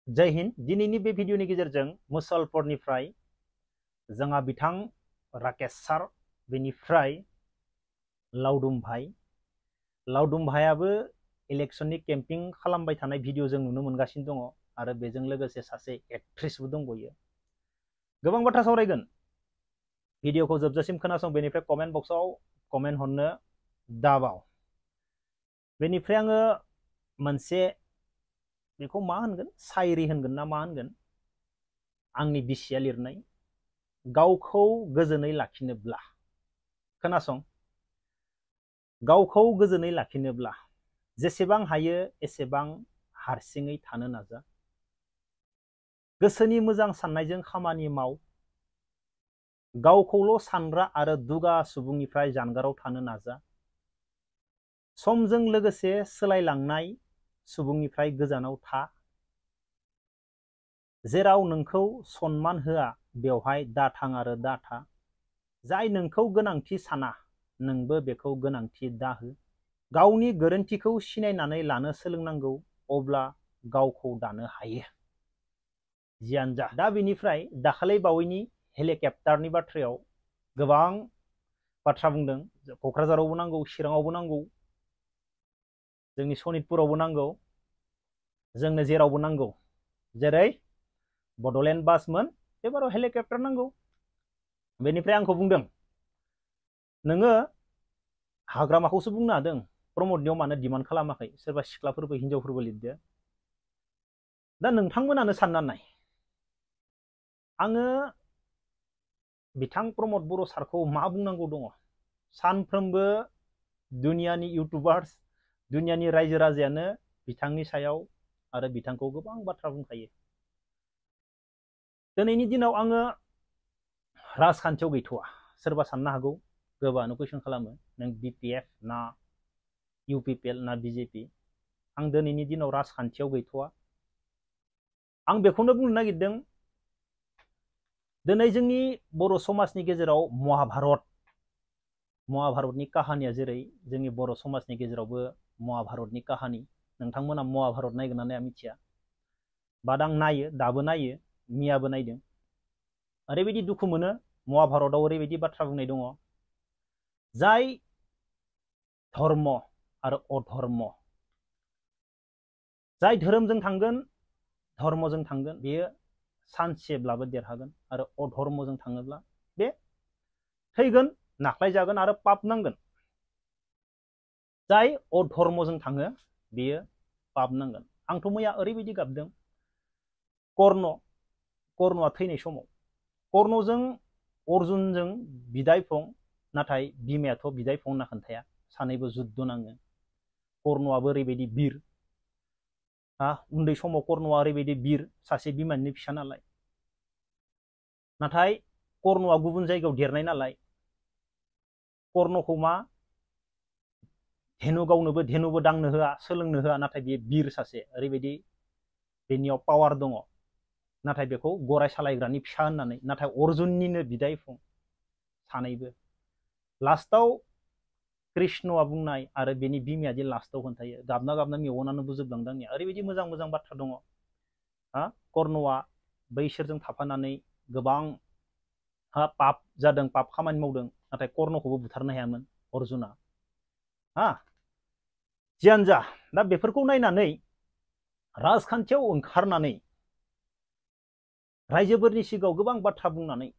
जय हिंद। दिनैनि बे भिडिअनि गेजेरजों मुसलपुरनिफ्राय जोंहा बिथां राकेश सार, बेनिफ्राय लावदुम भाइयाबो इलेक्शननि केम्पिं खालामबाय थानाय भिडिअ जों नुनो मोनगासिनो दङ आरो बेजों लोगोसे सासे एक्ट्रेसबो दंबयो। गोबां बाथ्रा सावरायगोन। भिडिअखौ जोबजासिम खोनासं, बेनिफ्राय कमेन्ट बक्सआव कमेन्ट हरनो दाबाव। बेनिफ्राय आङो मोनसे बेखौ मा होनगोन, सायरि होनगोन ना मा होनगोन, आंनि बिसिया लिरनाय, गावखौ गोजोनै लाखिनोब्ला, खोनासं, गावखौ गोजोनै लाखिनोब्ला जेसेबां हायो एसेबां हारसिङै थानो नाजा। गोसोनि मोजां साननायजों खामानि माव। गावखौल' सानग्रा आरो दुगा सुबुंनिफ्राय जानगाराव थानो नाजा। समजों लोगोसे सोलायलांनाय सुबुंनिफ्राय गोजानाव था। जेराव नोंखौ सनमान होआ बेवहाय दाथां आरो दाथा। जाय नोंखौ गोनांथि साना नोंबो बेखौ गोनांथि दाहो। गावनि गोरोन्थिखौ सिनायनानै लानो सोलोंनांगौ, अब्ला गावखौ दानो हायो। जियानो जा, दा बेनिफ्राय दाखालै बावैनि हेलिकप्टारनि बाथ्रायाव गोबां बाथ्रा बुंदों। क'क्राझारावबो नांगौ, चिराङावबो नांगौ, जोंनि सनितपुरावबो नांगौ, जोंनो जेरावबो नांगौ। जेरै बड'लेण्ड बासमोन, बेबाराव हेलिकप्टार नांगौ। बेनिफ्राय आंखौ बुंदों, नोङो हाग्रामाखौसो बुंनो हादों, प्रमदनियाव मानो डिमान्ड खालामाखै? सोरबा सिख्लाफोरबो हिनजावफोरबो लिरदो। दा नोंथांमोनानो सानना नाय, आङो बिथां प्रमद बर' सारखौ मा बुंनांगौ दङ? सानफ्रोमबो दुनियानि इउटुबार्स, दुनियानि रायजो राजायानो बिथांनि सायाव आरो बिथांखौ गोबां बाथ्रा बुंखायो। दिनैनि दिनाव आङो राजखान्थियाव गैथ'वा। सोरबा साननो हागौ, गोबाङानो कुइसन खालामो, नों BPF ना UPPL ना BJP? आं दिनैनि दिनाव राजखान्थियाव गैथ'वा। आं बेखौनो बुंनो नागिरदों, दिनै जोंनि बर' समाजनि गेजेराव महाभारतनि काहानिया जेरै जोंनि बर' समाजनि गेजेरावबो महाभारतनि काहानि। नोंथांमोना महाभारत नायगोन ना नाया मिथिया, बाट आं नायो, दाबो नायो, मियाबो नायदों। ओरैबायदि दुखु मोनो, महाभारतआव ओरैबायदि बाथ्रा बुंनाय दङ, जाय धर्म आरो अधर्म, जाय धोरोमजों थांगोन, धर्मजों थांगोन, बेयो सानसेब्लाबो देरहागोन, आरो अधर्मजों थाङोब्ला बे थैगोन, नाख्लायजागोन आरो पाप नांगोन। जाय अधर्मजों थाङो बेयो पाप नांगोन। आंथ' मैया ओरैबायदि गाबदों, कर्णआ थैनाय समाव, कर्णजों अर्जुनजों बिदायफं, नाथाय बिमायाथ' बिदायफं होनना खोन्थाया, सानैबो जुद्ध नाङो। कर्णआबो ओरैबायदि बिर, उन्दै समाव कर्णआ ओरैबायदि बिर, सासे बिमानि फिसा नालाय। नाथाय कर्णआ गुबुन जायगायाव देरनाय नालाय, कर्णखौ मा धेनुबो दांनो होआ, सोलोंनो होआ, नाथाय बेयो बिर सासे, ओरैबायदि बेनियाव पावार दङ। नाथाय बेखौ गराय सालायग्रानि फिसा होननानै, नाथाय अर्जुननिनो बिदायफं सानैबो। लास्टाव कृष्णआ बुंनाय आरो बेनि बिमाया दि लास्टाव खोन्थायो, गाबना गाबना मेगनानो बुजोबलांदों आंनिया। ओरैबायदि मोजां मोजां बाथ्रा दङ। कर्णआ बैसोरजों थाफानानै गोबां पाप जादों, पाप खामानि मावदों, नाथाय कर्णखौबो बुथारनो हायामोन अर्जुना। जियानो जा, दा बेफोरखौ नायनानै राजखान्थियाव ओंखारनानै रायजोफोरनि सिगाङाव गोबां बाथ्रा बुंनानै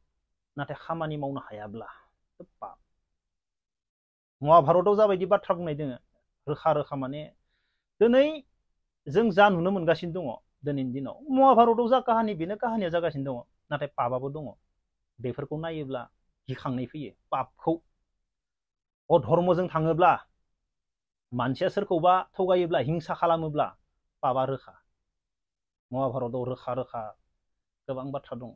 नाथाय खामानि मावनो हायाब्ला पाप। महाभारतआव जाबायदि बाथ्रा बुंनाय दोङो, रोखा रोखा, माने दिनै जों जा नुनो मोनगासिनो दङ दिनैनि दिनाव, महाभारतआव जा काहानि बेनो काहानिया जागासिनो दङ, नाथाय पापाबो दङ। बेफोरखौ नायोब्ला गिखांनाय फैयो। पापखौ, अधर्मजों थाङोब्ला, मानसिया सोरखौबा थगायोब्ला, हिंसा खालामोब्ला पापा रोखा। महाभारतआव रोखा रोखा गोबां बाथ्रा दं,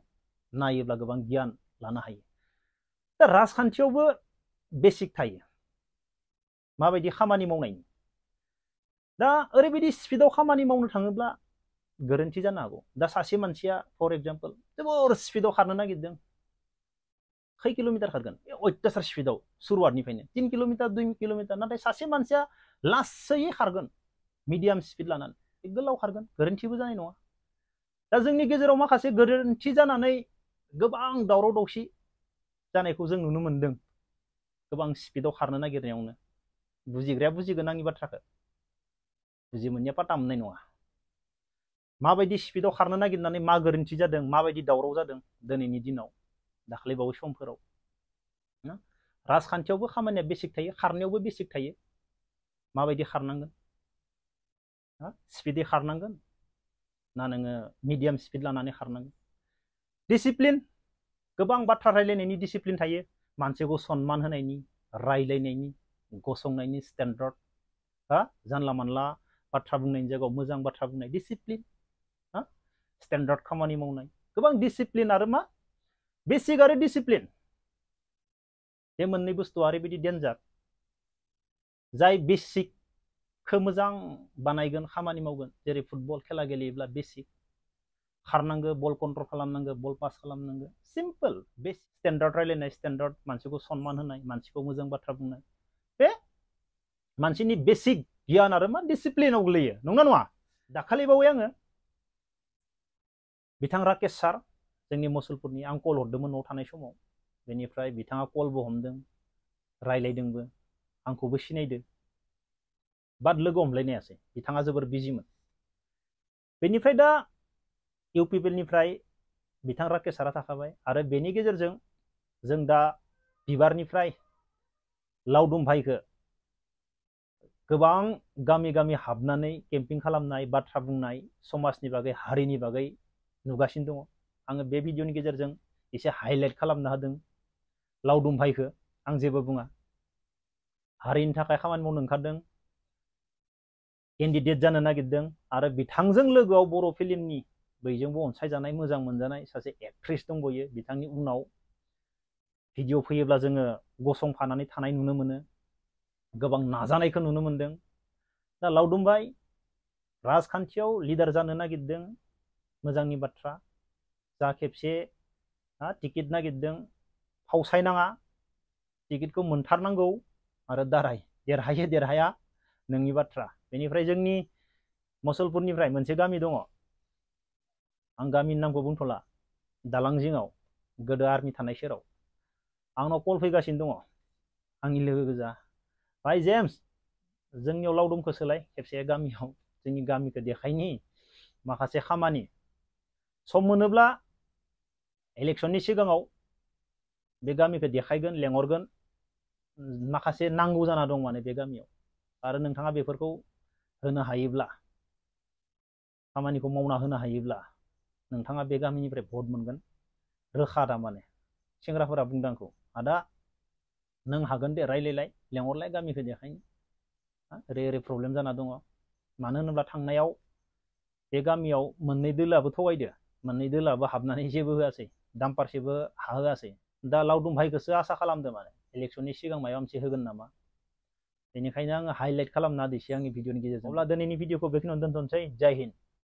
नायोब्ला गोबां गियान लानो हायो। दा राजखान्थियावबो बेसिक थायो, माबायदि खामानि मावनायनि। दा ओरैबायदि स्पिडआव खामानि मावनो थाङोब्ला गोरोन्थि जानो हागौ। दा सासे मानसिया फर एग्जाम्पल जोबोर स्पिडआव खारनो नागिरदों, खै किल'मिटार खारगोन? अयथासार स्पिडआव, सुरुवातनिफ्रायनो 3 किल'मिटार 2 किल'मिटार। नाथाय सासे मानसिया लासै खारगोन, मिडियाम स्पिड लानानै, गोलाव खारगोन, गोरोन्थिबो जानाय नङा। दा जोंनि गेजेराव माखासे गोरोन्थि जानानै गोबां दावराव दावसि जानायखौ जों नुनो मोनदों। गोबां स्पिडआव खारनो नागिरनायावनो बुजिग्राया बुजिगोन आंनि बाथ्राखौ, बुजि मोननाया पात्ता मोननाय नङा। माबायदि स्पिडआव खारनो नागिरनानै मा गोरोन्थि जादों, माबायदि दावराव जादों दिनैनि दिनाव, दाख्लै बावै समफोराव। राजखान्थियावबो खामानिया बेसिक थायो, खारनायावबो बेसिक थायो। माबायदि खारनांगोन, स्पिडै खारनांगोन ना नोङो मिडियाम स्पिड लानानै खारनांगोन। डिसिप्लिन, गोबां बाथ्रा रायलायनायनि डिसिप्लिन थायो। मानसिखौ सनमान होनायनि, रायलायनायनि, गसंनायनि स्टेन्डार्ड, जानला मानला बाथ्रा बुंनायनि जायगायाव मोजां बाथ्रा बुंनाय, डिसिप्लिन, स्टेन्डार्ड खामानि मावनाय, गोबां डिसिप्लिन आरो मा बेसिक आरो डिसिप्लिन, बे मोननै बुस्थुआ ओरैबायदि डेन्जार। जाय बेसिकखौ मोजां बानायगोन, खामानि मावगोन, जेरै फुटबल खेला गेलेयोब्ला बेसिक खारनांगौ, बल कन्ट्रल खालामनांगौ, बल पास खालामनांगौ, सिम्पल बेसिक। स्टेन्डार्ड रायलायनाय, स्टेन्डार्ड, मानसिखौ सनमान होनाय, मानसिखौ मोजां बाथ्रा बुंनाय, बे मानसिनि बेसिक गियान आरो मा डिसिप्लिनाव गोलैयो, नंना नङा? दाखालि बावै आङो बिथां राकेश सार, जोंनि मुसलपुरनि, आं कल हरदोंमोन न'आव थानाय समाव। बेनिफ्राय बिथाङा कलबो हमदों, रायलायदोंबो, आंखौबो सिनायदो, बाट लोगो हमलायनायासै, बिथाङा जोबोर बिजिमोन। बेनिफ्राय दा इउ पि पि एल निफ्राय बिथां राकेश सारा थाखाबाय, आरो बेनि गेजेरजों जों दा बिबारनिफ्राय लावदुम भाइखौ गोबां गामि गामि हाबनानै केम्पिं खालामनाय, बाथ्रा बुंनाय, समाजनि बागै, हारिनि बागै नुगासिनो दङ। आङो बे भिडिअनि गेजेरजों एसे हाइलाइट खालामना होदों लावदुम भाइखौ। आं जेबो बुङा, हारिनि थाखाय खामानि मावनो ओंखारदों, केन्डिडेट जानो नागिरदों, आरो बिथांजों लोगोआव बर' फिल्मनि बयजोंबो अनसायजानाय, मोजां मोनजानाय सासे एक्ट्रेस दंबयो। बिथांनि उनाव भिडिअ फैयोब्ला जोङो गसंफानानै थानाय नुनो मोनो, गोबां नाजानायखौ नुनो मोनदों। दा लावदुम भाइ राजखान्थियाव लिडार जानो नागिरदों, मोजांनि बाथ्रा। जा खेबसे टिकेट नागिरदों, फावसायनाङा, टिकेटखौ मोनथारनांगौ, आरो देरहायो देरहाया नोंनि बाथ्रा। बेनिफ्राय जोंनि मुसलपुरनिफ्राय मोनसे गामि दङ, आं गामिनि नामखौ बुंथ'ला, दालां जिङाव, गोदो आर्मि थानाय सेराव। आंनाव कल फैगासिनो दङ, आंनि लोगो गोजा, भाइ जेम्स जोंनियाव लावदुमखौ सोलाय खेबसे गामियाव, जोंनि गामिखौ देखायनि माखासे खामानि, सम मोनोब्ला इलेक्सननि सिगाङाव बे गामिखौ देखायगोन, लेंहरगोन। माखासे नांगौ जाना दं माने बे गामियाव, आरो नोंथाङा बेफोरखौ होनो हायोब्ला, खामानिखौ मावना होनो हायोब्ला नोंथाङा बे गामिनिफ्राय भट मोनगोन रोखा। थारमाने सेंग्राफोरा बुंदों आंखौ, आदा नों हागोन दे, रायलायलाय, लेंहरलाय, गामिखौ देखायनो, ओरै ओरै प्रब्लेम जाना दङ। मानो होनोब्ला थांनायाव बे गामियाव मोननै दोलोआबो थगायदो, मोननै दोलोआबो हाबनानै जेबो होआसै, दाम्पारसेबो हा होआसै। दा लावदुम भाइखौसो आसा खालामदों माने इलेक्सननि सिगां माबा मोनसे होगोन नामा। बेनिखायनो आङो हाइलाइट खालामना होदोंसै आंनि भिडिअनि गेजेरजों। अब्ला दिनैनि भिडिअखौ बेखिनियावनो दोनथ'नोसै। जय हिन्द।